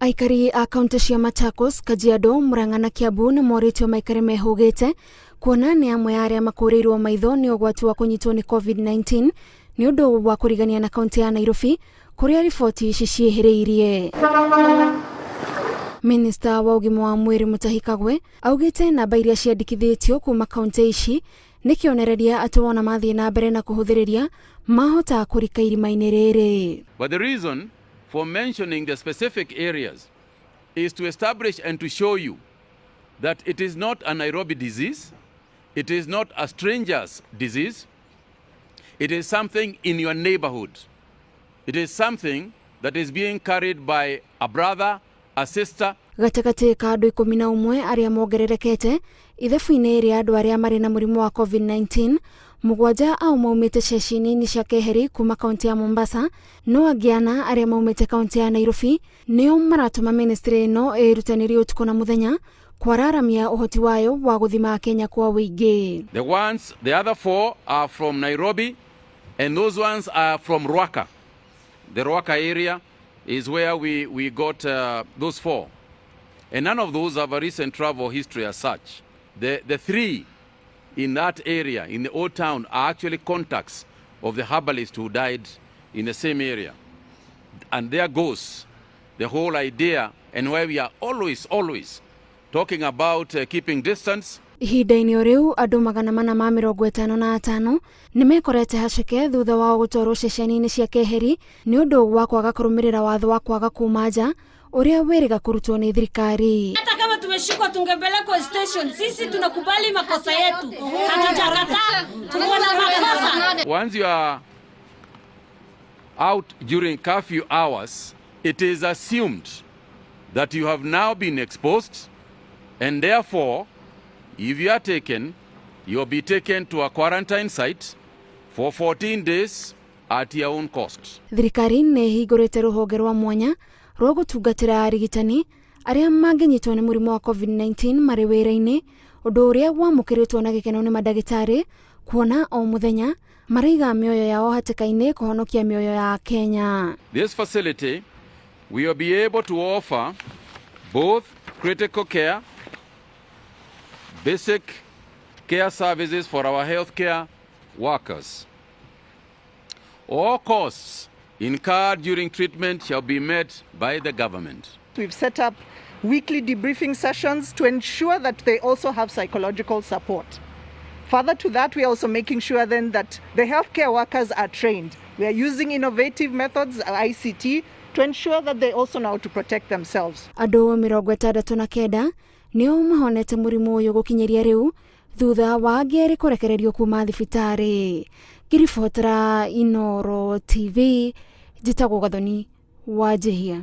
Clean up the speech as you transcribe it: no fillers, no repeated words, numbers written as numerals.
Aikari a kaunti cia Machakos, Kajiado, Murang'a na Kiambu nĩ morĩtio maikare mehũgĩte kuona nĩ amwe a arĩa makũrĩirwo maitho nĩ ũgwati wa kũnyitwo nĩ COVID-19 nĩ ũndũ wa kũrigania na kaunti ya Nairobi kũrĩa riboti ici ciĩhĩrĩirie. Minista wa ũgima wa mwĩrĩ Mutahi Kagwe augĩte namba iria ciandĩkithĩtio kuma kaunti ici nĩ kĩonereria atĩ wona mathiĩ na mbere na kũhũthĩrĩria mahota kũrika irima-inĩ rĩrĩ. But the reason for mentioning the specific areas is to establish and to show you that it is not a Nairobi disease, it is not a stranger's disease, it is something in your neighborhood. It is something that is being carried by a brother, a sister. Gatagatĩ ka andũ 11 arĩa mongererekete ithabu-inĩ rĩa andũ arĩa marĩ na mũrimũ wa COVID-19, 7 ao maumĩte ceceni-inĩ cia keheri kuma kaunti ya Mombasa, no angĩ 4 arĩa maumĩte kaunti ya Nairobi nĩo maratũma ministry ĩno ĩrutanĩrie ũtukũ na mũthenya kwararamia ũhoti wayo wa gũthima Kenya kwa ũingĩ. The other 4 are from Nairobi and those ones are from Ruaka. The Ruaka area is where we got those 4. And none of those have a recent travel history as such. The 3 in that area, in the old town, are actually contacts of the herbalist who died in the same area. And there goes the whole idea and why we are always, always talking about keeping distance. Ihinda-inĩ o rĩu andũ 455 nĩ mekorete haceke thutha wao gũtwarwo ceceni-inĩ cia keheri nĩ ũndũ wa kwaga kũrũmĩrĩra watho wa kwaga kuma nja ũrĩa wĩrĩga kũrutwo nĩ thirikari. Hata kama tumeshikwa tungepelekwa station, sisi tunakubali makosa yetu, hatujakataa, tuko na makosa. Once you are out during curfew hours, it is assumed that you have now been exposed, and therefore, if you are taken, you will be taken to a quarantine site for 14 days at your own cost. Thirikari nĩ ĩhingũrĩte rũhonge rwa mwanya rwa gũtungatĩra arigitani arĩa mangĩnyitwo nĩ mũrimũ wa COVID-19 marĩ wĩra-inĩ, ũndũ ũrĩa wamũkĩrĩtwo na gĩkeno nĩ mandagĩtarĩ kuona o mũthenya maraiga mĩoyo yao hatĩka-inĩ kũhonokia mĩoyo ya Kenya. This facility will be able to offer both critical care, basic care services for our healthcare workers. All costs incurred during treatment shall be met by the government. We've set up weekly debriefing sessions to ensure that they also have psychological support. Further to that, we are also making sure then that the healthcare workers are trained. We are using innovative methods, ICT, to ensure that they also know how to protect themselves. Andũ 69 nĩo mahonete mũrimũ ũyũ gũkinyĩria rĩu thutha wa angĩ erĩ kũrekererio kuma thibitarĩ. Ngĩribotera Inooro TV, njĩtagwo Gathoni wa Njihia.